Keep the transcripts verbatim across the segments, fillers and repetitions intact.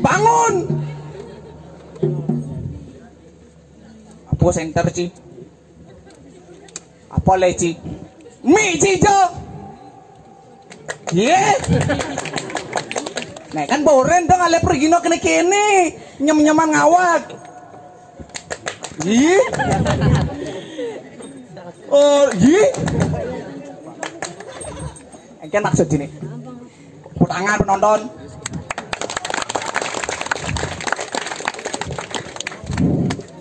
Bangun. Apa center, Ci? Apa le, Ci? Mik, Ci, jo. Ye. Nah, kan boren dong, ale pergi no kene-kene. Nyem-nyeman ngawak. Ye. Oh, ye. Engke maksud sini. Tepuk tangan penonton.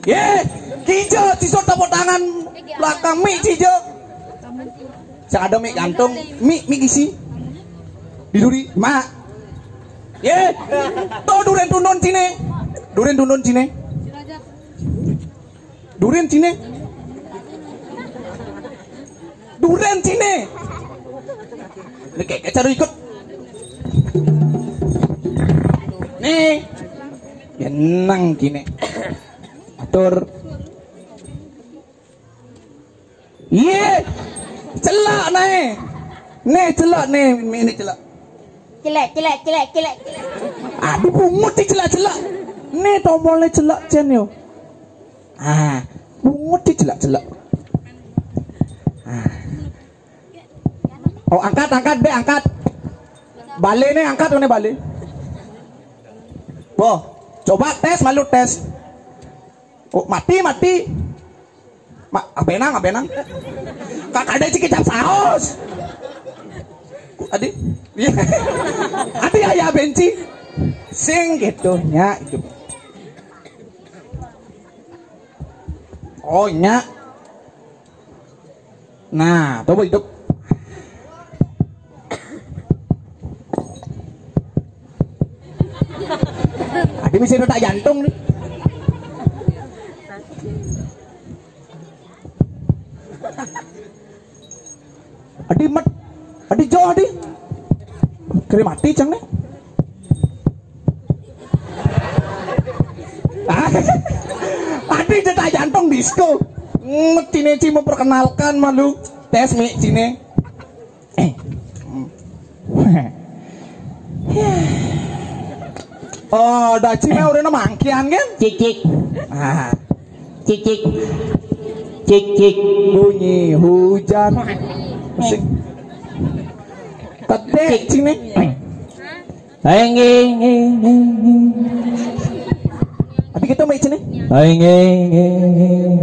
Ye, Cijo, Cijo tepuk tangan belakang mik Cijo. Sing ada mik gantung, mik mik isi. Di duri, mak. Ye, to duren tundun cine. Duren tundun cine. Duren cine. Duren cine. Ini kayak caru ikut. Nih. Yenang cine. Atur. Iye. Celak nae. Nih celak nih, ini celak. Celak, celak, celak, celak, celak. Aduh, bungut sih celak-celak. Nih tombolnya celak, Cen, yo. Ah, bungut sih celak-celak. Ah. Oh, angkat, angkat, be, angkat. Balik nih, angkat, ini balik. Boh, coba tes, malu tes. Oh, mati, mati. Ma, abenang, abenang. Kak ada cik kecap saus. Adi, iya. Adi aya benci. Sing gitu nya itu. Oh, nya. Nah, coba hidup. Adi bisa tak jantung nih. Adi mat, adi jo adi. Keri mati cang nih. Ah, adi jatah jantung disco. Nget cine ci memperkenalkan malu. Tes mi cine. Eh. Oh, daci mah udah mangkian kan? Cik, cik. Ah. Cik, cik. Cik, cik. Bunyi hujan. Sing. Tete cine. Aing, aing, aing, aing. Tapi kita main cine. Aing, aing, aing, aing.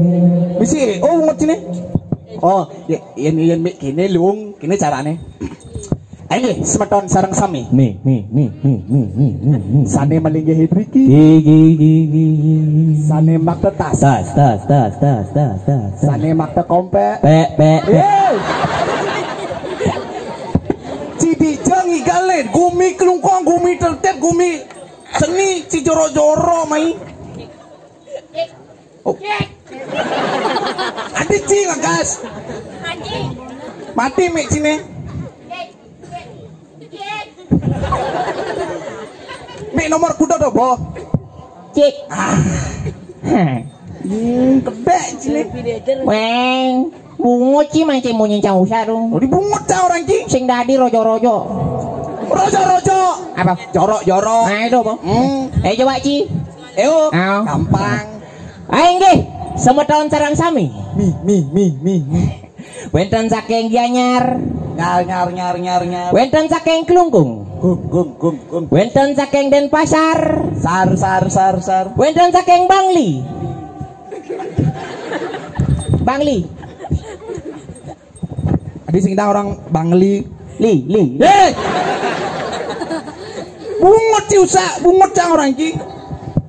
Bisi, oh, ngerti cine. Oh, ya, ini yang kini lung, kini carane. Ayo, semeton sareng sami. Nih, nih, nih, nih, nih, nih, nih, nih. Sane malinggih driki. Gi, gi, gi, gi, gi, gi. Sane makta tas. Tas, tas, tas, tas, tas, tas, tas. Sane makta kompe. Pe, pe, pe. Yeay. Cidijang igale, gumi kelungkong, gumi tertib, gumi seni, cijoro-joro mai. Oh. Adi ci ngagas. Mati mik cine. Mik nomor kuda do, Bo. Cik. Ah. Hmm, kebek cine. Weng, bungut ci mancing munyi cau sarung. Oh, dibungut cau orang ci. Sing dadi rojo-rojo. Rojo-rojo. Apa? Jorok-jorok. Nah, itu apa? Hmm. Eh, coba ci. Eo, Ao. Gampang. Ayo nggih, semeton sareng sami. Mi, mi, mi, mi, mi. Wenten saking Gianyar. Nyar, nyar, nyar, nyar, nyar. Wenten saking Klungkung. Gum, gum, gum, gum. Wenten saking Denpasar. Sar, sar, sar, sar. Wenten saking Bangli. Bangli. Adi sing orang Bangli. Li, li. Eh. Bungut ci usak, bungut cang orang ci.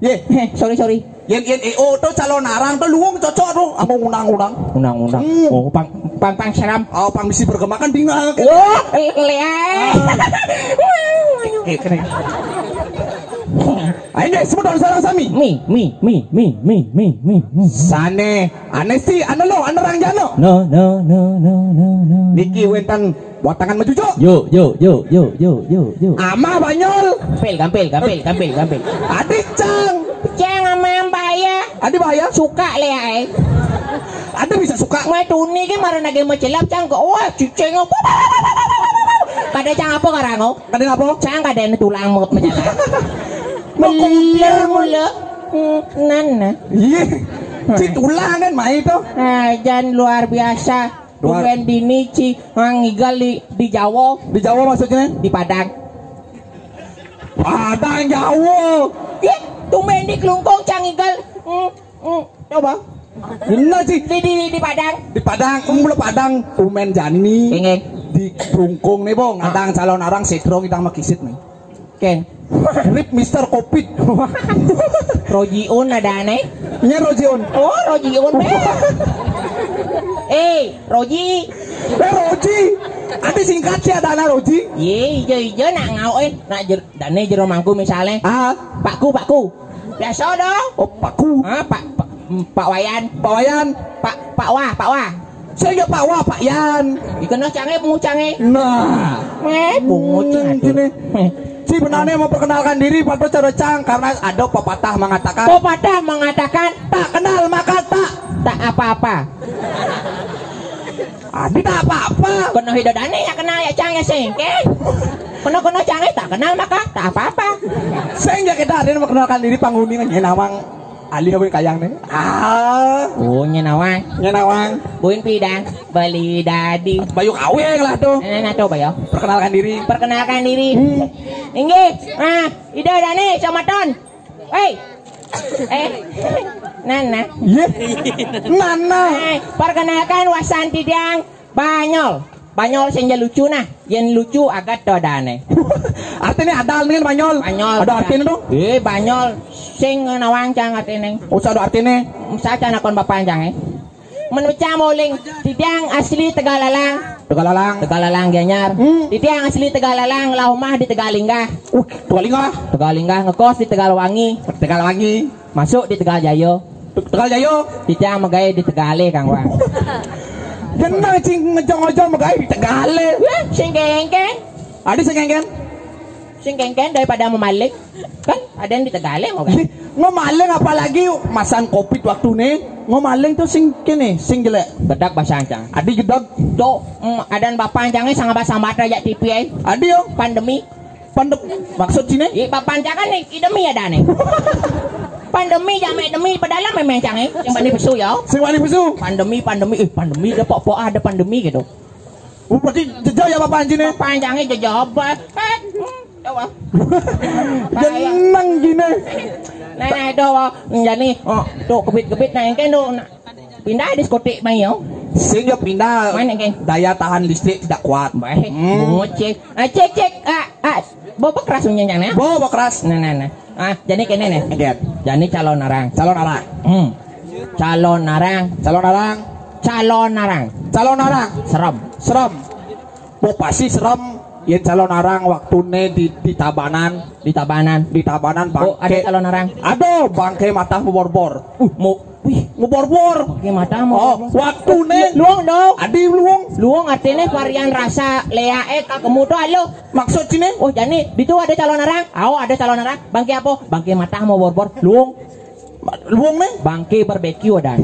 Ye. Heh, sorry, sorry. Yen, yen, eh, oh, to calon arang to luwung cocok to. Apa undang-undang? Undang-undang. Hmm. Oh, pang, pang, pang seram. Oh, pang bisi bergemakan dingah. Wah, le-, le-, eh. Eh, kena. Ayo deh, sebut orang sareng sami. Mi, mi, mi, mi. Sane, ane si, ane lo, ane rangjana. No, no, no, no, no, no. Niki wenten watangan majujuk. Yo, yo, yo, yo, yo, yo, yo. Ama Banyol. Gampil, gampil, gampil, gampil, gampil. Adi cang. Cang ama Mbak ya. Adi bahaya. Suka le ya, eh. Adi bisa suka. Mai tuni ki marana ge macelap cang ko. Wah, cicing. Kada cang apa karango? Kada apa? Cang kada tulang mau menjalan. Mengkumpir mula. Hmm, nana. Iya. Ci tulangan mai to. Ah, jan luar biasa. Luar. Tumben dini ci, ah, ngigal di, di Jawa. Di Jawa maksudnya? Di Padang. Padang Jawa. Ih, tumben di Klungkung cang ngigal. Hmm, hmm, coba. Bener ci. Di, di, di Padang. Di Padang, mula Padang. Tumben jani. Inggih. Di Klungkung nih, Bong. Ah. Ngadang calon arang sedrong idang makisit nih. Ken. Rip Mister Covid. Rojiun ada aneh. Nya Rojiun. Oh, Rojiun. Eh, Roji. Eh, Roji. Ada singkat sih ada anak Roji. Ye, ijo-ijo nak ngau eh. Nak jer, dane jero mangku misalnya. Ah. Pakku, pakku. Biasa dong. Oh, pakku. Ah, Pak, Pak, Pak Wayan. Pak Wayan. Pak, Pak Wah, Pak Wah. Saya nggak Pak Wah, Pak Yan. Dikena cange, pungu cange. Nah. Eh, pungu Hmm, cange. Gini. Eh. Si benane mau perkenalkan diri, patut cara cang karena ada pepatah mengatakan. Pepatah mengatakan tak kenal maka tak tak apa-apa. Adi tak apa-apa. Kena hido dane ya kenal ya cang ya sing, ke? Kena kena cange tak kenal maka tak apa-apa. Saya nggak kita ada yang perkenalkan diri panghuni nggih nawang. Alih awin kayang nih. Ah. Oh, nyenawang. Nyenawang. Buin pidang. Beli dadi. Bayu kaweng lah tuh. Nah, nah, tuh, Bayu. Perkenalkan diri. Perkenalkan diri. Hmm. Inggih. Ah, ida dane samaton. Hei. Eh. Nana. Iya. Nana. Eh, perkenalkan wasan tidang Banyol. Banyol sing ja lucu nah. Yen lucu agat to dane. Artine ada nih Banyol. Banyol. Ada artine dong. Eh, Banyol sing nawang cang artine. Usah ada artine. Usah cang nakon bapak cang eh. Menurut cang moling, tidang asli Tegalalang. Tegalalang. Tegalalang Gianyar. Hmm. Tidang asli Tegalalang, lah omah di Tegalinggah. Uh, Tegalinggah. Tegalinggah ngekos di Tegalwangi. Tegalwangi. Masuk di Tegal Jaya. Tegal Jaya. Tidang megai di Tegale Kang Wang. Jeneng cing ngejong-ngejong megai di Tegale. Wah, sing kengkeng. Ada sing kengkeng. Sing kengkeng daripada memaling. Kan ada yang di Tegale mau kan? Ngomaling apalagi masan Covid waktu nih. Ngomaling tuh sing kene, sing jelek. Gedak bahasa ancang. Adi gedak. Tuh, mm, adan bapak ancangnya sangat sambat aja T V eh. Adi yo. Pandemi. Pandem maksud sini? Iya, bapak ancang kan nih, idemi ada nih. Pandemi jamek demi padahal memang ancang eh. Yang bani pesu ya. Sing bani pesu. Pandemi, pandemi, eh pandemi ada apa ada pandemi gitu. Oh, berarti jejak ya bapak anjing nih. Bapak ancangnya jejak apa? Eh, hmm, coba. Jeneng gini. Nah, nah, itu wah, jani, oh, tuh kebit-kebit nah engke tuh. Nah. Pindah diskotik mai yo. Sing yo pindah. Mana engke? Daya tahan listrik tidak kuat. Baik. Hmm. Bungut cek. Ah, cek cek. Ah, ah. Bobo keras punya jana. Bobo keras. Nah, nah, nah. Ah, jadi kene nih. Engke. Jadi calon arang. Calon arang. Hmm. Calon arang. Calon arang. Calon arang. Calon arang. Serem. Serem. Bo pasti serem. Yen calon arang waktune di, di Tabanan. Di Tabanan. Di Tabanan bangke. Oh, ada calon arang. Aduh, bangke matah borbor. Uh, mau, wih, mau borbor. Bangke matah mau. Oh, waktune. Luang dong. Adi luang. Luang artine varian rasa lea eh kakemu to alo. Maksud sini? Oh, jani, itu ada calon arang. Awo, ada calon arang. Bangke apa? Bangke matah mau borbor. Luang. Luang nih? Bangke barbeque ada.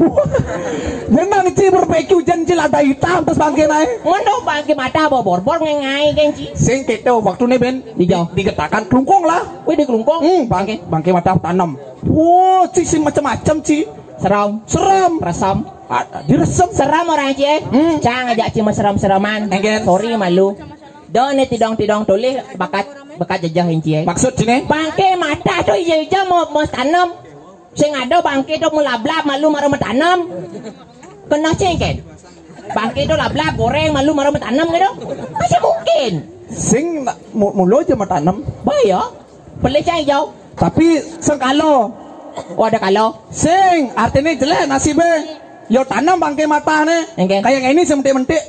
Memang ci barbeque jan ci lada hitam terus bangke naik. Mendo bangke matah bawa borbor ngengai geng ci. Sing kete waktu nih ben di, digetakan kelungkung lah. Wih di kelungkung. Hmm, bangke bangke matah tanam. Wow, ci sing macam-macam ci. Seram. Seram. Resam. Ah, diresem. Seram orang ci eh. Hmm. Cang aja ci seram-seraman. Enggen. Sorry malu. Done tidong-tidong tulis bakat bakat jejah inci eh. Maksud sini? Bangke matah tuh ija-ija mau mau tanam. Sing ada bangke to melablab malu maro metanem. Kena sing ken. Bangke to lablab goreng malu maro metanem gitu. Masih mungkin. Sing mulo aja metanem. Bayo. Pelih cai jauh. Tapi sengkalo. Oh ada kalo. Sing artinya jelek nasibnya. Yo tanam bangke matah nih. Kayak ini sing mentik-mentik.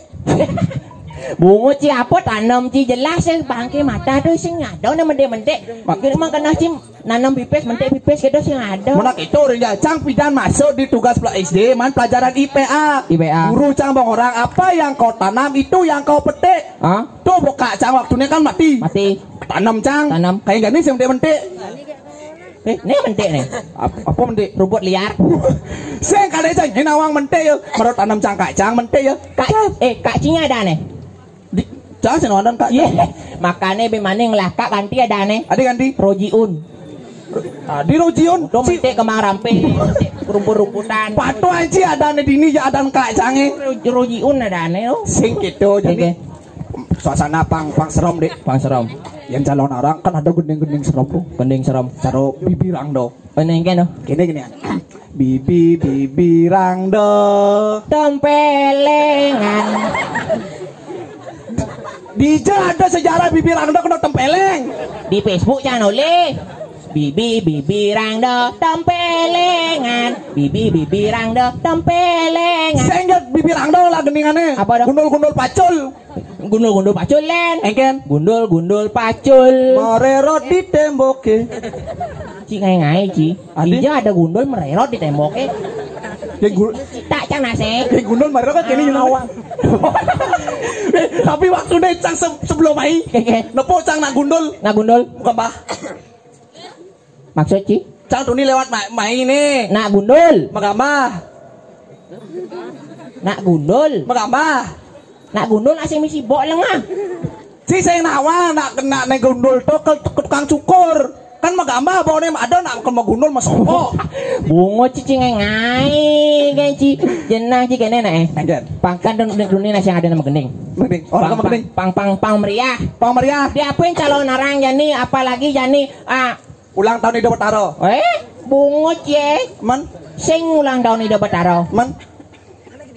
Bungut ci apa tanam ci jelas sing bangke matah tuh sing ada nih mentik-mentik. Makin emang kena ci nanam pipis mentik pipis gitu sing ada. Menak itu orang cang pidan masuk di tugas S D man pelajaran I P A. I P A. Guru cang bang orang apa yang kau tanam itu yang kau petik. Hah? Tuh buka cang waktunya kan mati. Mati. Tanam cang. Tanam. Kayak gini sih mentik-mentik. Eh, ini mentik nih. Apa mentik? Rumput liar. Saya kada cang ini nawang mentik ya. Menurut tanam cang kacang mentik ya. Kak, eh kak cinya ada nih. Di, jangan sih nonton kak. Iya. Makanya be maning lah kak ganti ada nih. Ada ganti. Rojiun. Tadi Rojiun. Udah si metik kembang ramping, rumput-rumputan. Patu aja ada nih dini ya ada kelacange. Rojiun ada aneh lo. Sing gitu jadi. Suasana pang pang serom deh. Pang serom. Yang calon orang kan ada gending-gending serom tuh. Gending serom. Caro bibirang dong. Penengken no. Gini gini. Bibi bibirang do. Tempelengan. Dija ada sejarah bibirang do kena tempeleng. Di Facebook jangan oleh. Bibi bibirang do tempelengan. Bibi bibirang do tempelengan. Sehingga bibirang do lah gendingannya. Apa dah? Gundul-gundul pacul. Gundul-gundul pacul, Len. Engken. Gundul-gundul pacul. Mererot di tembok ke. Ci ngai-ngai, Ci. Adi? Iya ada gundul mererot di tembok, eh. Yang gu- Tak cang nasi. Yang gundul mererot kan kini nyelawang. Eh, tapi waktu deh cang se- sebelum mai. Oke. Nepo cang nak gundul. Nak gundul. Bukan bah. Maksud ci? Cang tuni lewat ma- mai nih. Nak gundul. Magambah. Nak gundul. Magambah. Nak gundul asing misi bok lengah. Ci saya nawa nak kena nih gundul tuh ke, ke tukang cukur. Kan magambah bok nih ada nak ke magundul mas opo. Bungo cicing ngai kan ci jenang ci kene nak eh. Anjir. Pangkan dun dun dun nasi ada nama gending. Mending. Orang Pang, sama pang, gending. Pang pang pang meriah. Pang meriah. Diapain calon orang jani apalagi jani ah Ulang tahun Ida Betara. Eh, bungut ye. Men? Sing ulang tahun Ida Betara. Men?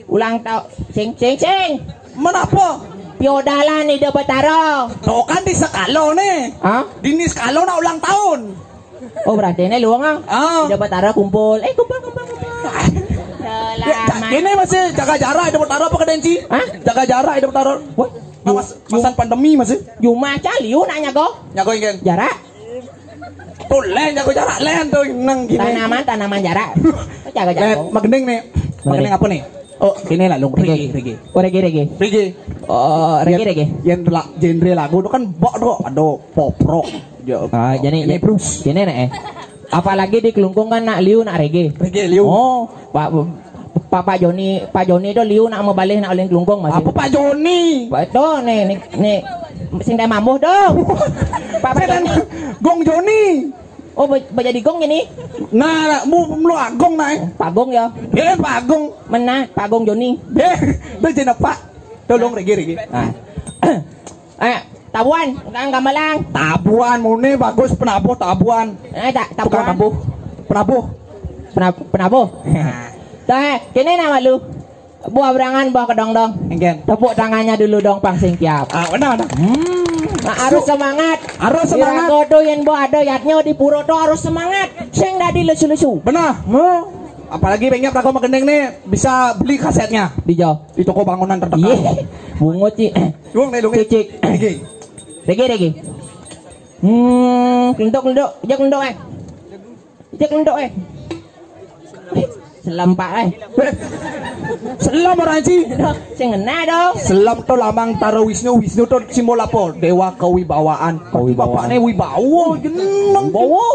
Ulang tahun sing sing sing. Men apa? Piodalan Ida Betara. Tuh kan di sekalo nih. Hah? Dini sekalo nak ulang tahun. Oh berarti ini luang ah. Ah. Ida Betara kumpul. Eh kumpul kumpul kumpul. Ya, ini masih jaga jarak Ida Betara apa kedenci? Hah? Jaga jarak Ida Betara. Wah, mas, masan pandemi masih. Cuma aja liu nak nyago. Nyago ingin. Jarak. Tuh len jago jarak len tuh neng gini. Tanaman tanaman jarak. Jago jago. Magending nih. Magending apa nih? Oh, gini lah lung reggae reggae. Oh reggae reggae. Reggae. Oh reggae reggae. Yang genre lagu itu kan bok tuh, aduh pop rock. Ah, jadi ini Bruce. Gini nih. Eh. Apalagi di Kelungkung kan nak liu nak reggae. Reggae liu. Oh, Pak Pak Pak Joni, Pak Joni do liu nak mau balik nak oleh Kelungkung masih. Apa Pak Joni? Pak do nih nih nih sing teh mambuh do. Pak Pak Joni. Gong Joni. Oh, ba- ba jadi gong ini. Nah, mu mu agong nah. Eh. Pagong ya. Dia kan pagong. Mana Pagong Joni? Deh, dia jadi apa? Tolong regi regi. Ah. Eh, tabuan, kang gamelang. Tabuan mune bagus penabuh tabuan. Eh, tak tabuan. Tukang tabuh. Penabuh. Penab- penabuh. Tah, kene nama lu. Buah berangan, buah kedong dong. Engken. Tepuk tangannya dulu dong, Pang Singkiap. Ah, benar, benar. Hmm. Nah, harus semangat. Harus semangat. Irago tuh yang buah ada yatnya di pura tuh harus semangat. Sing dadi lesu-lesu. Benar. Hmm. Apalagi pengen aku magendeng nih bisa beli kasetnya. Di jo. Di toko bangunan terdekat. Iya. Bungut sih. Luang nih, luang. Cicik. Iki. Regi, regi. Hmm, kendok, kendok. Ijak kendok eh. Ijak kendok eh. Selam pak eh. Selam orang ci. Sing ngena dong. Selam to lamang taro Wisnu, Wisnu to simbol apa? Dewa kewibawaan. Kewibawaan. Bapaknya wibawa jeneng. Wibawa.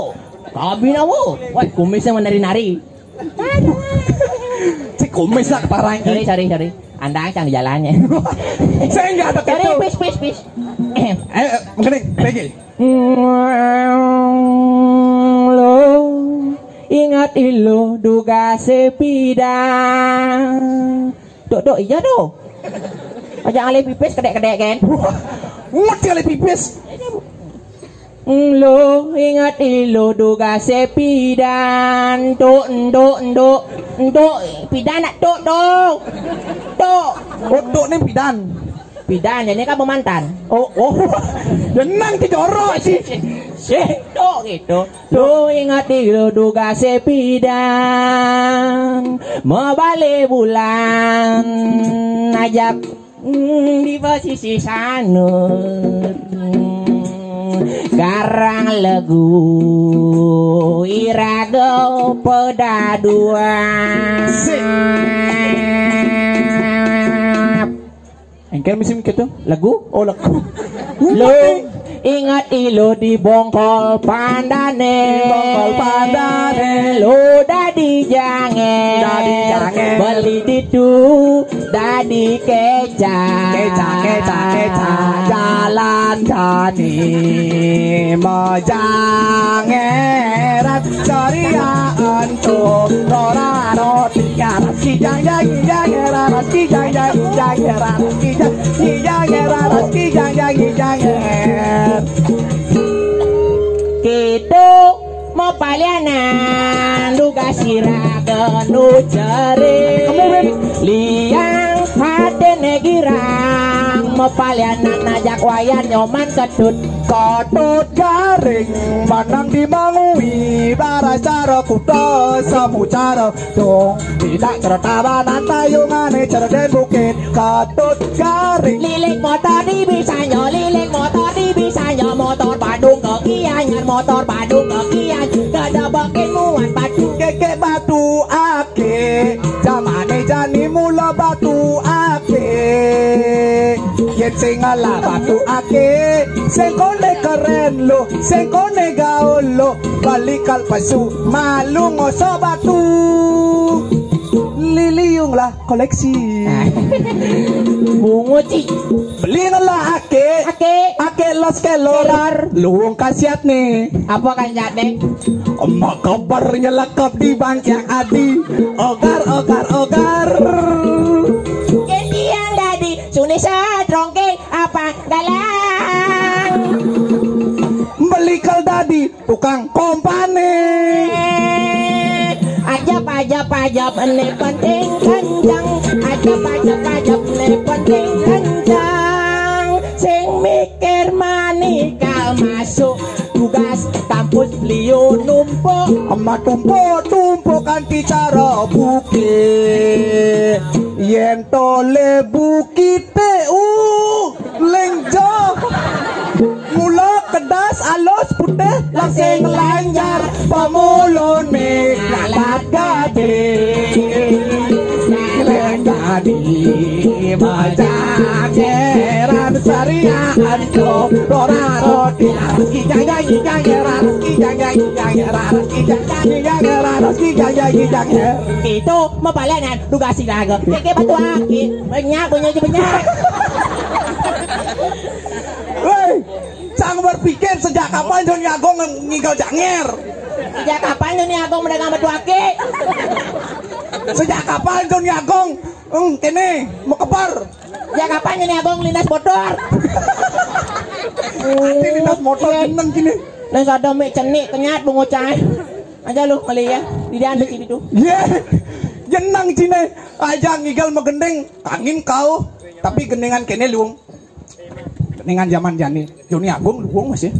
Kabin apa? Wah, kumisnya menari-nari. Cik kumis lah parang. Sorry, sorry, sorry. Andang cang di jalannya. Saya nggak ada sorry, kecil. Pis, pis, pis. Eh, eh, mungkin lagi. Lo ingat ilo duga sepida. Dok, dok, iya dok. Aja alih pipis kedek-kedek kan. Ngerti alih pipis. Lo ingat ilo duga sepidan tuk nduk nduk nduk pidan nak tuk tuk tuk. Oh, tuk ni pidan. Pidan, jadi kan pemantan. Oh, oh. Jenang ke jorok sih. Sih, tuk gitu. Lo ingat ilo duga sepidan. Mebale bulan ajak. Hmm, di pesisi sanut. Hmm, garang legu iraga peda dua. Engker musim gitu. Legu? Oh, legu. Lo ingat ilo di bongkol pandane. Di bongkol pandane. Lo dadi jange. Dadi jange. Beli ditu dadi keca. Keca, keca, keca. Jalan jani mejange. Cari antum, rora roti, garas kijang jang jang, raras kijang jang jang, raras kijang, kijang jang, raras kijang jang jang. Kitu mapalianan dugas sira kenu jari. Kamu, Beb. Liang hadene girang mapalianan ajak wayan Nyoman Ketut. Ketut garing manang dimangui, baracara kuda samucara dong. Tidak cerita banan tayungane cerden bukit. Ketut garing. Lilik motor di bisanyo, lilik motor di bisanyo, motor Badung ke Gianyar, motor Badung ke Gianyar, kedebekin muat batu. Keke batu ake, jamane jani mula batu ake. Yen sing ngalah batu ake, sing kone keren lo, sing kone gaul lo, balik kal pesu, malu ngosok batu. Liliung lah koleksi. Bungut, Ci. Beli ngelah ake. Ake. Ake los kelor. Kelor. Luung khasiat nih. Apa khasiat nih? Emak koper nyelekep di bangkiang adi. Ogar, ogar, ogar. Ketiang dadi suni setrongke apa galang. Beli kal dadi tukang kompane. Ajab, ajab, ajab, ne penting kencang. Ajab, ajab, ajab, ne penting kencang. Sing mikir manikal masuk tugas kampus liu numpuk. Emak tumpuk, tumpuk kanti cara bukit. Yen tole bukite, uh, lenjo. Mula kedas, alus, putih, lasing lanjar, pemulun mik lalat gading. Leng dadi bajajeran sariaan, dora roti, kijang, kijang, kijang, kijang, kijang, kijang, kijang. Itu mapalianan dugas sira. Keke batu ake. Banyak, banyak, banyak. Woi, cang berpikir sejak kapan Joni Agung ngigal janger? Sejak kapan Joni Agung medagang batu ake? Sejak kapan Joni Agung, eng, kene, mekebar? Sejak kapan Joni Agung lindas motor? Ati lindas motor, iya. Jeneng kene. Nang sada mik cenik kenyat bungut cai. Aja lu kali ya. Di dia ada sini tuh. Iya. Jeneng cine. Aja ngigal megending, angin kau. Tapi gendingan kene luung. Gendingan zaman jani. Joni Agung luung masih.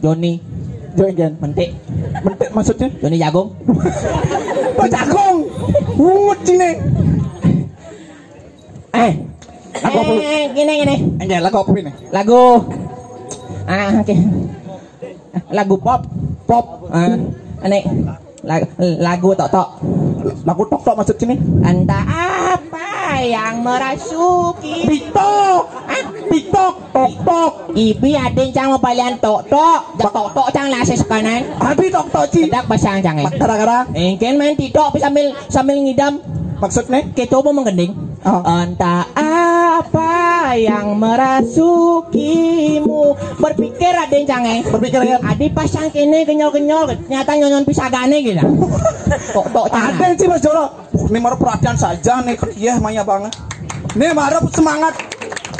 Joni. Joni Gen. Mentik. Mentik maksudnya? Joni Jagung. Pak Jagung. Bungut cine. Eh. Lagu apa? Eh, gini, gini. Enggak, lagu apa ini? Lagu. Ah, oke. Lagu pop. Pop. Ah, ini. Lagu, lagu tok-tok. Lagu tok-tok maksud sini? Entah apa yang merasuki. TikTok. Hah? TikTok, tok-tok. Ibi ading cang mapalian tok-tok. Jak tok-tok cang lah ses kanan. Adi tok-tok, Ci. Sedak pasang cang, eh. Gara-gara? Mungkin main TikTok sambil, sambil ngidam. Maksudnya? Kita mau menggending. Oh. Entah apa yang merasukimu. Berpikir ading cang, eh. Berpikir ya. Adi pasang kene kenyol-kenyol, nyata nyonyon pisagane gitu. Tok-tok cang. Ading sih, Mas Joro. Ini mara perhatian saja nih, iya maya banget. Ini mara semangat.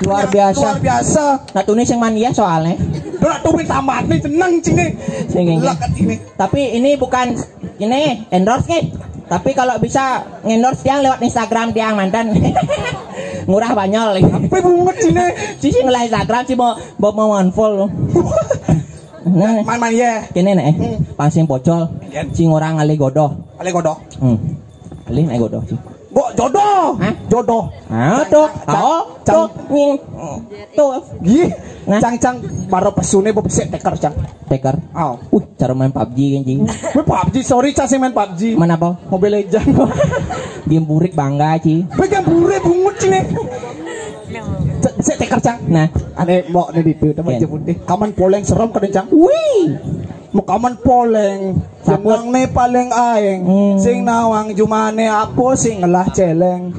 Luar biasa. Luar biasa. Nah, tuh nih sing mania soalnya. Udah tuh tambah nih, seneng sini. Sing ini. Lekat ini. Tapi ini bukan ini endorse nih. Tapi kalau bisa endorse tiang lewat Instagram tiang mantan. Ngurah banyol. Tapi bunget sini. Si sing lah Instagram si mau mau mau unfollow. Nah, man man ya. Kene nih. Hmm. Pansing pocol. Ken. Sing orang alih godoh. Alih godoh. Hmm. Alih naik godoh sih. Kok jodoh? Hah? Jodoh. Ah, tuh. Cang, oh, cang. Tuh. Nying. Tuh. Gih. Nah. Cang, cang, baru pesune bu pesek teker, cang. Teker. Oh. Uh, cara main PUBG kan, Cing. Gue PUBG, sorry, cang sih main PUBG. Mana apa? Mobile Legend. Game burik bangga, Cing. Gue game burik bungut sini. Cek, cek teker, cang. Nah. Ane mbok ne ditu, teman. Ken. Jepun deh. Kaman poleng serem kan, cang. Wih. Mau kaman poleng. Saput. Jeneng ne paling aeng. Hmm. Sing nawang jumane apa sing ngelah celeng.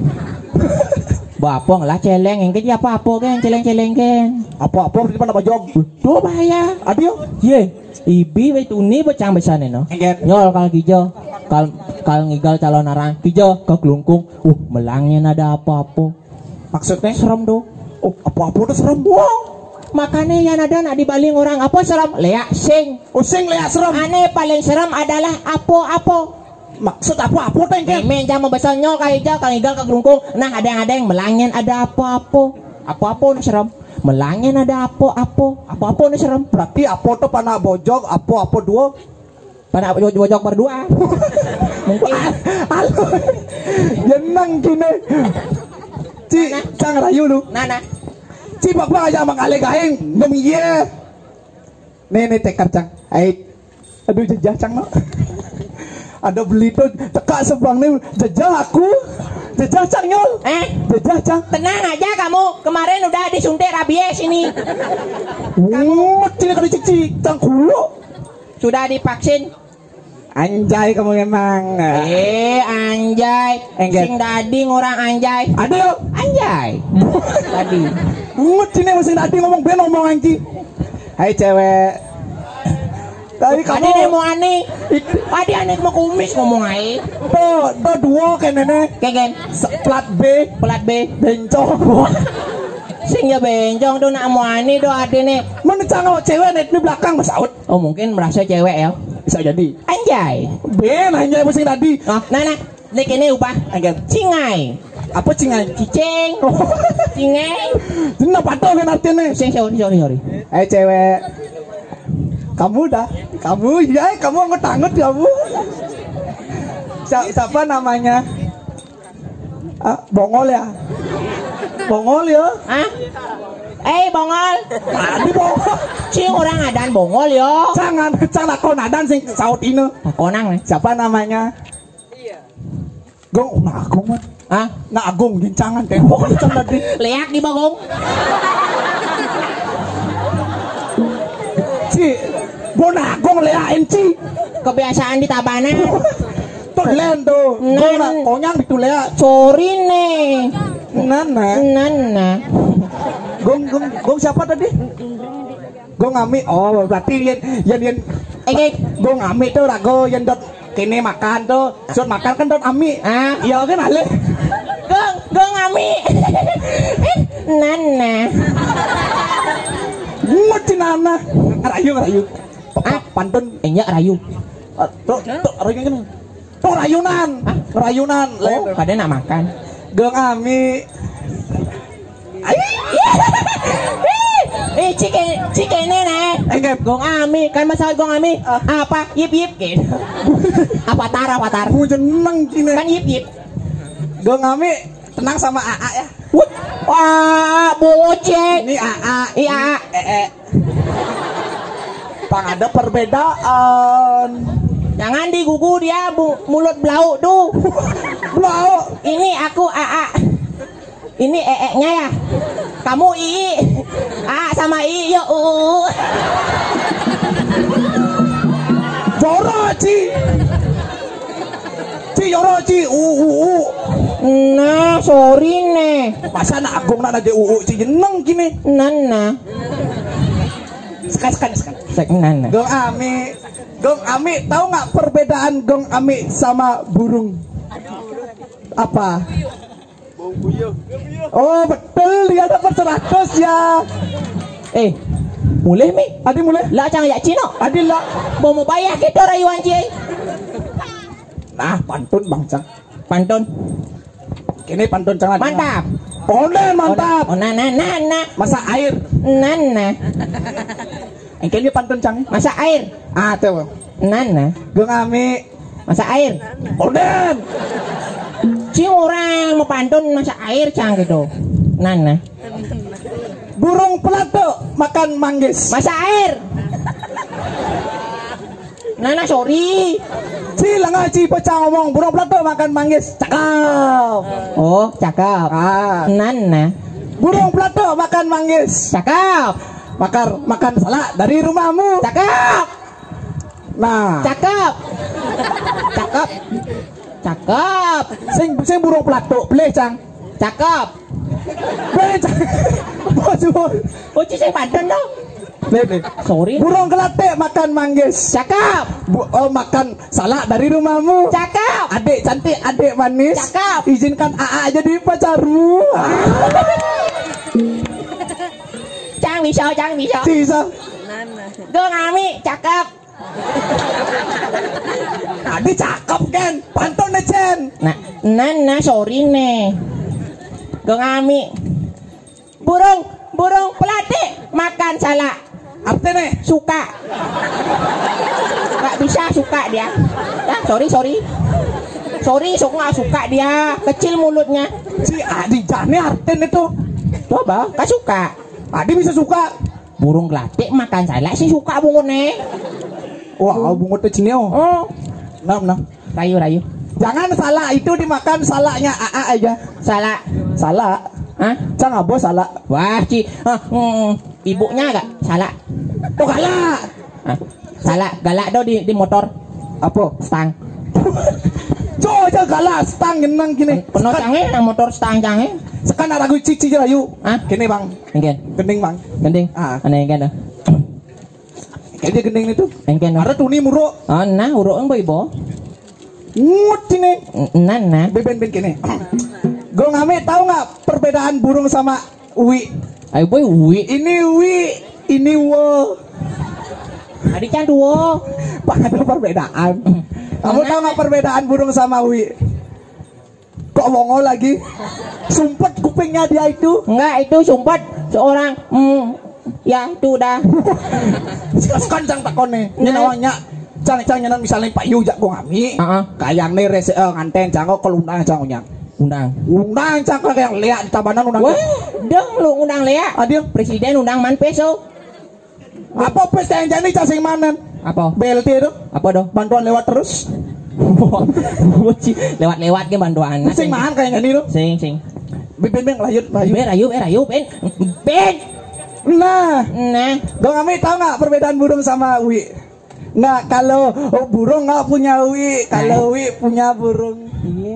Bapak ngelah celeng, engke apa-apa kan, celeng-celeng kan. Apa-apa di mana bojog? Tuh bahaya. Adio. Ye, ibi wé tuni becang besane no. Engget. Nyol kal kijo. Kal kal ngigal calon arang. Kijo ke kelungkung. Uh, melangnya nada apa-apa. Maksudnya? Serem do. Oh, apa-apa udah serem. Wow. Makanya ya nada nak dibaling orang apa serem? Leak sing. Oh, sing leak serem. Ane paling serem adalah apa-apa. Maksud apa-apa teh kan? Memen jam besar nyol kal ijo kal ngigal ke kelungkung. Nah, ada yang ada yang melangin ada apa-apa. Apa-apa nih serem. Melangin ada apa-apa. Apa-apa nih serem. Berarti apa tuh panak bojog, apa-apa dua? Panak bojog, bojog berdua. Mungkin. Halo. Jeneng gini. Ci, cang rayu lu. Nana. Ci bak bak aja mang ale gaeng. Nom iya. Nih nih tekad cang. Ai. Aduh jejah cang no. Ada beli tuh teka sebang nih jejah aku. Jejah cang nyol. Eh? Jejah cang. Tenang aja kamu. Kemarin udah disuntik rabies ini. Wuh, cili kali cici cang kulo. Sudah divaksin. Anjay kamu memang. Eh, anjay. Enggak. Sing dadi ngorang anjay. Aduh. Anjay. Tadi. Ngut sini sing dadi ngomong ben ngomong anjing. Hai cewek. Tadi kamu. Adi nih mau ani. Adi ani mau kumis ngomong ae. Tuh, tuh dua kayak nenek. Kegen. Plat B. Plat B. Bencong. Sing ya bencong tuh nak mau ani tuh adi nih. Mana cangau cewek nih di belakang masaut. Oh, mungkin merasa cewek ya. Bisa jadi. Anjay. Ben anjay pusing tadi. Oh, nah nah. Nek ini ubah. Anjay. Cingai. Apa cingai? Cicing. Oh. Cingai. Ini apa tuh kan artinya? Sing sorry sorry sorry. Eh cewek. Kamu dah. Kamu ya kamu anggut-anggut kamu. Sa- siapa namanya? Ah, bongol ya? Bongol ya? Hah? Eh, bongol. Tadi bongol. Cing orang adan bongol yo. Jangan, jangan aku nadan sing saut ini. Konang nih. Siapa namanya? Gong, nah, Gong mah. Hah? Nah, Agung gincangan kayak bongol cang tadi. Leak di bagong. Ci, Bona Gong leak enci. Kebiasaan di tabana. Tuh len tuh. Gong nak konyang di tulea. Sorry nih. Nana. Nana. Gong gong gong siapa tadi? Gong Ami. Oh, berarti yen yen yen Oke. Gong Ami tuh rago yen dot kene makan tuh. Sut makan kan dot Ami. Ah. Iya kan ale. Gong gong Ami. Nana. Mesti nana. Rayu rayu. Ah. Pantun. Enggak rayu. Ah, tuh, tuh rayu kan. Tuh rayunan. Hah? Rayunan. Oh, kada nak makan. Gong Ami. Eh, cike cike ini nih. Enggak. Gong Ami, kan masalah Gong Ami. Ah. Apa? Yip yip gitu. Apa tar apa tar? Aku jeneng gini. Kan yip yip. Gong Ami tenang sama A A ya. Wah, bocek. Ini A A. Iya. Eh eh. Pang ada perbedaan. Jangan digugu dia bu, mulut blau tuh. Blau. Ini aku A A. Ini eeknya ya. Kamu ii. A sama ii yo uu. Joro ci. Ci joro ci uu uu. Nah, sorry nih. Masa anak agung nak aja uu ci jeneng gini. Nana. Sekali sekali sekali. Sek nana. Gong Ami, Gong Ami, tahu nggak perbedaan Gong Ami sama burung? Apa? Oh betul, dia dapat seratus ya. Eh, mulai mi. Adi mulai. Lah cang ya Cino. Adi lah. Mau mau bayar kita rayuan cie. Nah, pantun bang cang. Pantun. Ini pantun cang. Mantap. Pantun mantap. Oh, nah, nah, nah, nah. Masa air. Nah, nah. Engke ini pantun cang. Masa air. Ah, tuh. Nah, nah. Gong Ami. Masa air. Pantun. Cing orang mau pantun masa air cang gitu. Nah, nah. Burung pelatuk makan manggis. Masa air. Nana sorry. Ci lengah ci pecah ngomong burung pelatuk makan manggis. Cakep. Oh, cakep. Ah. Nana. Burung pelatuk makan manggis. Cakep. Makar makan salak dari rumahmu. Cakep. Nah. Cakep. Cakep. Cakep. Sing sing burung pelatuk, pelih cang. Cakep. Bocah. Bos, bos. Oh, ci sing pantun to. Nih, nih. Sorry. Burung gelatik makan manggis. Cakep. Bu- oh, makan salak dari rumahmu. Cakep. Adik cantik, adik manis. Cakep. Izinkan A A jadi pacarmu. Cang bisa, cang bisa. Bisa. Gong Ami, cakep. Tadi cakep kan? Pantun nih, Cen. Nah, nah, nah, sorry nih. Gong Ami. Burung, burung pelatih makan salak. Apa nih? Suka. Nggak bisa suka dia. Ya, sorry, sorry. Sorry, sok nggak suka dia. Kecil mulutnya. Si Adi jane artin itu. Coba, nggak suka. Adi bisa suka. Burung gelatik makan salak sih suka bungutnya. Wah, bungut tuh cenil. Oh, Nah, nah. Rayu, rayu. Jangan salak itu dimakan, salaknya A A aja. Salak. Salak. Hah? Cang abo salak. Wah, ci. Ah, mm, ibunya gak? Salak. Tuh galak. Ah, salak, galak do di, di motor. Apa? Stang. Jo aja galak, stang nyenang gini. Penuh cange, yang motor stang cange. Sekarang ada gue cici aja, yuk. Ah? Gini, Bang. Enggak. Gending, Bang. Gending. Ah. Aneh kan dah. Kayak dia gending itu. Engken. Ada tuni muruk. Oh, nah, uruk yang ibu. Ngut sini. Nah, nah. Beben ben kene. Gong Ami, tahu nggak perbedaan burung sama wi? Ayo boy, wi. Ini wi, ini wo. Adi can tuwo. Pak, ada perbedaan. Kamu tahu nggak perbedaan burung sama wi? Kok wongo lagi? Sumpet kupingnya dia itu. Enggak, itu sumpet seorang, mm, ya itu udah. Sekarang cang takon nih. Ini Nah. Nawanya cang cang nyenan misalnya Pak Yu jak Gong Ami. Heeh. Kayang nih rese eh, nganten cang kok kalau undang cang unyang. Undang. Undang cang kok yang lihat di tabanan undang. Wah, dong lu undang Lea. Adil. Presiden undang man peso. Apa pes yang jadi cacing manen? Apa? B L T itu. Apa do? Bantuan lewat terus. Buci, lewat-lewat ke bantuan. Sing mahan kayak gini tuh. Sing, sing. Bibin bing layut layut. Ber ayu, ber ayu, ben. Ben. Nah, Nah, Gong Ami, tahu nggak perbedaan burung sama wi? Nggak, kalau oh, burung nggak punya wi, kalau wi punya burung. Iya,